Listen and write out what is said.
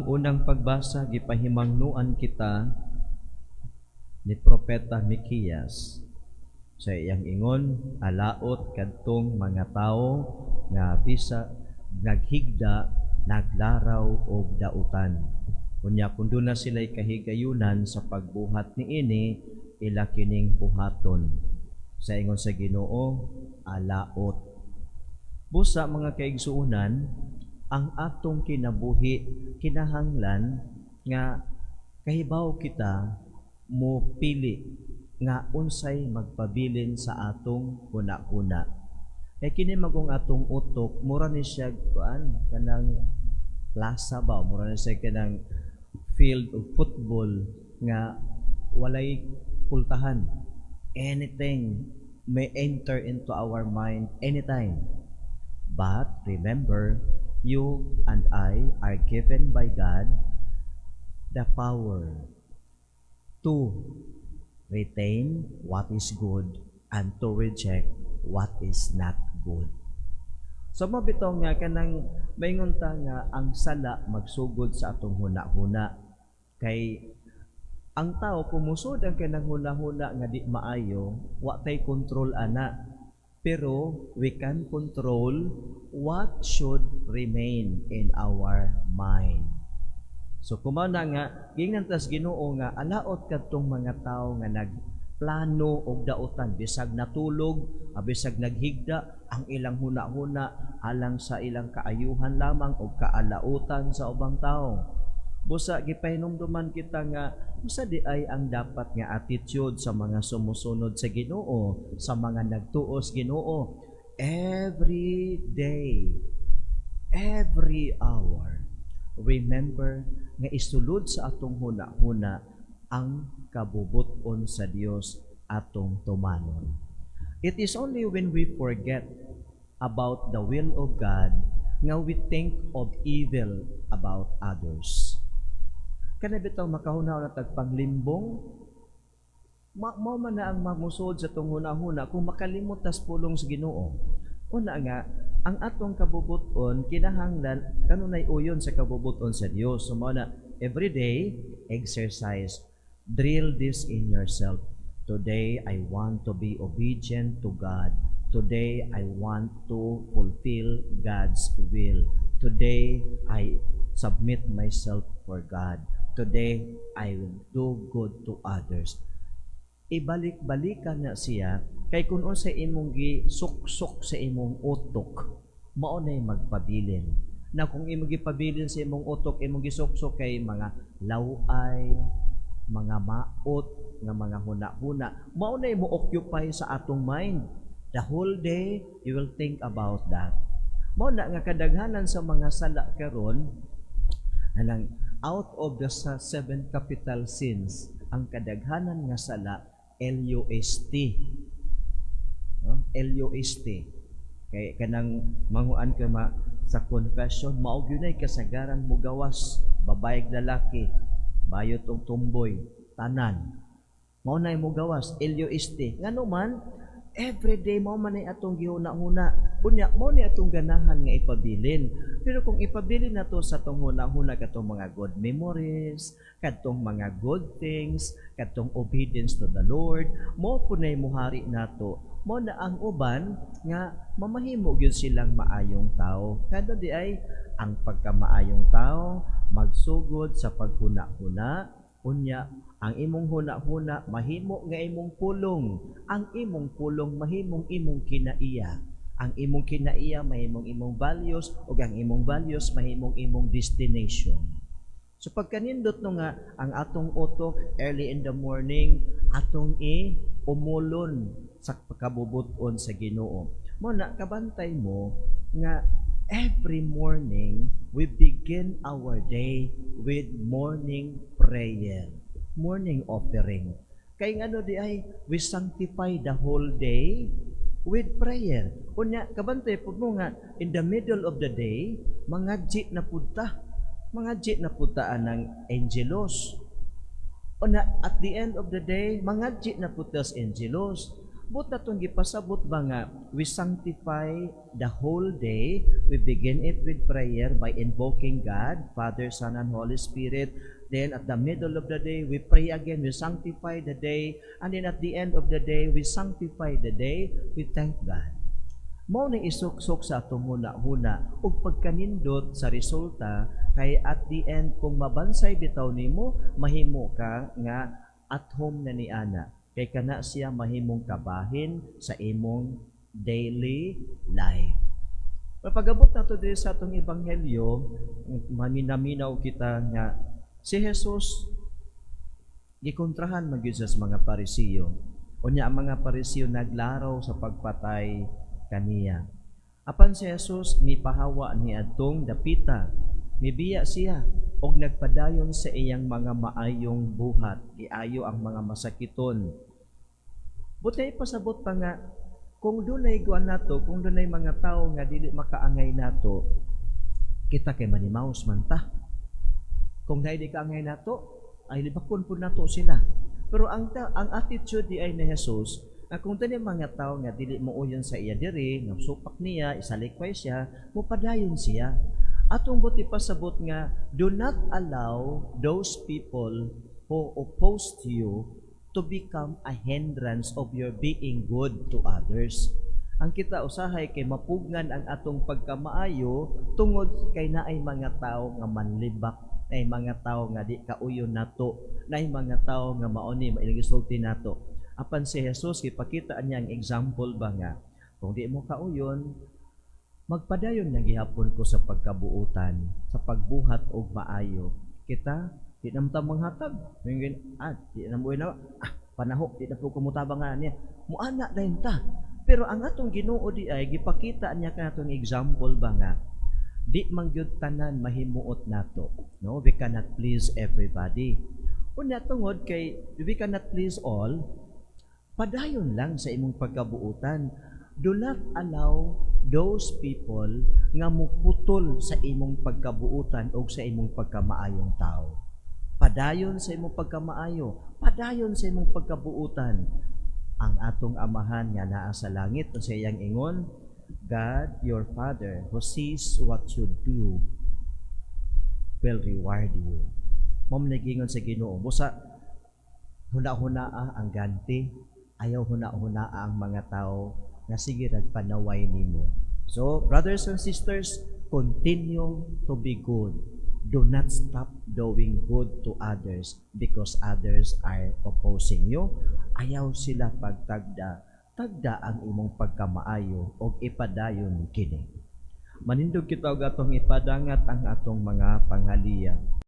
Ang unang pagbasa, gipahimangnuan kita ni Propeta Mikias. Sa iyang ingon, alaot kadtong mga tawo nga bisa naghigda, naglaraw og dautan. Unya kung duna sila'y kahigayunan sa pagbuhat niini, ila kining buhaton. Sa ingon sa Ginoo, alaot. Busa, mga kaigsuonan, ang atong kinabuhi kinahanglan nga kahibaw kita mo pili nga unsay magpabilin sa atong huna-huna. Kay kini magong atong utok, mura ni siya kuan, kanang plaza ba, mura ni siya kanang field of football nga walay pultahan. Anything may enter into our mind anytime. But remember, you and I are given by God the power to retain what is good and to reject what is not good. So mao bitaw nga kanang maingon ta nga ang sala magsugod sa atong huna-huna. Kay ang tao, kung musod ang kanang huna-huna nga di maayo, wa tay control ana. Pero we can control what should remain in our mind. So kumana nga giingnan tas Ginoo nga alaot kadtong mga tawo nga nagplano og dautan, bisag natulog, bisag naghigda, ang ilang huna-huna alang sa ilang kaayuhan lamang o kaalautan sa ubang tao. Busa gipahinumduman kita nga usa di ay ang dapat nga attitude sa mga sumusunod sa Ginoo, sa mga nagtuos Ginoo. Every day, every hour, remember nga isulod sa atong huna-huna ang kabubut-on sa Dios atong tumanon. It is only when we forget about the will of God nga we think of evil about others. Kana bitaw makahuna na tag panglimbong, mao man na ang mamusod sa atong huna-huna kung makalimot tas pulong sa Ginoo. Una nga, ang atong kabubuton kinahanglan kanunay uyon sa kabubuton sa Dios. So mao na every day exercise, drill this in yourself. Today I want to be obedient to God. Today I want to fulfill God's will. Today I submit myself for God. Today I will do good to others. Ibalik-balikan na siya kay kung unsa imong gisuksok sa imong utok, mao nay magpabilin. Na kung imong gipabilin sa imong utok, imong gisuksok kay mga laway, mga maot nga mga huna-huna, mao nay mo occupy sa atong mind. The whole day you will think about that. Mao na nga kadaghanan sa mga sala karon, anang out of the seven capital sins, ang kadaghanan nga sala LUST, no? LUST. Kay kanang manguan ka ma sa confession, mao gyud nay kasagaran mo gawas, babae, lalaki, bayot og tumboy, tanan mao nay mo gawas, LUST. Ngano man, everyday mao man ay atong gihuna-huna. Unya mao ni atong ganahan nga ipabilin. Pero kung ipabilin nato sa atong huna-huna katong mga good memories, kadtong mga good things, kadtong obedience to the Lord, mao po nay muhari nato. Mao na ang uban nga mamahimo gyud silang maayong tao. Kada di ay ang pagkamaayong tao magsugod sa paghuna-huna. Unya ang imong huna-huna mahimo nga imong pulong, ang imong pulong mahimong imong kinaiya, ang imong kinaiya mahimong imong values, ug ang imong values mahimong imong destination. So pagkanindot no nga ang atong utok, early in the morning atong i umulon sa pagkabubuton sa Ginoo. Mao na kabantay mo nga every morning we begin our day with morning prayer, morning offering. Kay ngano di ay we sanctify the whole day with prayer. Unya kabantay pud mo nga in the middle of the day mangadji na pud ta. Mangadji na pud ta anang Angelus. Una, at the end of the day, mangadji na pud tas Angelus. Buot natong gipasabot ba nga we sanctify the whole day? We begin it with prayer by invoking God, Father, Son, and Holy Spirit. Then at the middle of the day, we pray again, we sanctify the day. And then at the end of the day, we sanctify the day, we thank God. Mao ni isuksok sa atong huna-huna ug pagkanindot sa resulta kay at the end, kung mabansay bitaw nimo, mahimo ka nga at home na ni ana kay kana siya mahimong kabahin sa imong daily life. Pero pag-abot nato diri sa atong ebanghelyo, maminaminaw kita nga si Jesus gikontrahan man gyud sa mga Parisiyo. Unya ang mga Parisiyo naglaraw sa pagpatay kaniya. Apan si Jesus mipahawa ni adtong dapita, mibiya siya og nagpadayon sa iyang mga maayong buhat, iayo ang mga masakiton. Buti pasabot pa nga kung dunay guan nato, kung dunay mga tawo nga dili makaangay nato, kita kay manimaos man ta. Kung naay di kaangay nato, ay libakon pud nato sila. Pero ang attitude di ay ni Jesus, nga kung dunay mga tawo nga dili muuyon sa iya diri, nga supak niya, isalikway siya, mupadayon siya. Atong buot ipasabot nga do not allow those people who oppose to you to become a hindrance of your being good to others. Ang kita usahay kay mapugngan ang atong pagkamaayo tungod kay naay mga tao nga manlibak, naay mga tao nga di kauyon nato, naay mga tao nga mao ni mailang gisulti nato. Apan si Jesus, gipakita niya ang example ba nga kung di mo kauyon, magpadayon na gihapon ko sa pagkabuutan, sa pagbuhat og maayo. Kita di na ta manghatag. Mingin, di na mo na, panaho, di na po kumutabang nga niya. Muana dayon ta. Pero ang atong Ginoo di ay gipakita niya kanatong example ba nga di man gyud tanan mahimuot nato. No, we cannot please everybody. Unya tungod kay we cannot please all, padayon lang sa imong pagkabuutan. Do not allow those people nga muputol sa imong pagkabuutan o sa imong pagkamaayong tao. Padayon sa imong pagkamaayo, padayon sa imong pagkabuutan. Ang atong Amahan nga naa sa langit, sa iyang ingon, God, your Father, who sees what you do, will reward you. Mao man nagingon sa Ginoo, busa huna-hunaa ang ganti, ayaw huna-hunaa ang mga tao nga sige rag panaway nimo. So, brothers and sisters, continue to be good. Do not stop doing good to others because others are opposing you. Ayaw sila pagtagda. Tagda ang imong pagkamaayo og ipadayon kini. Manindog kita og atong ipadangat ang atong mga panghaliya.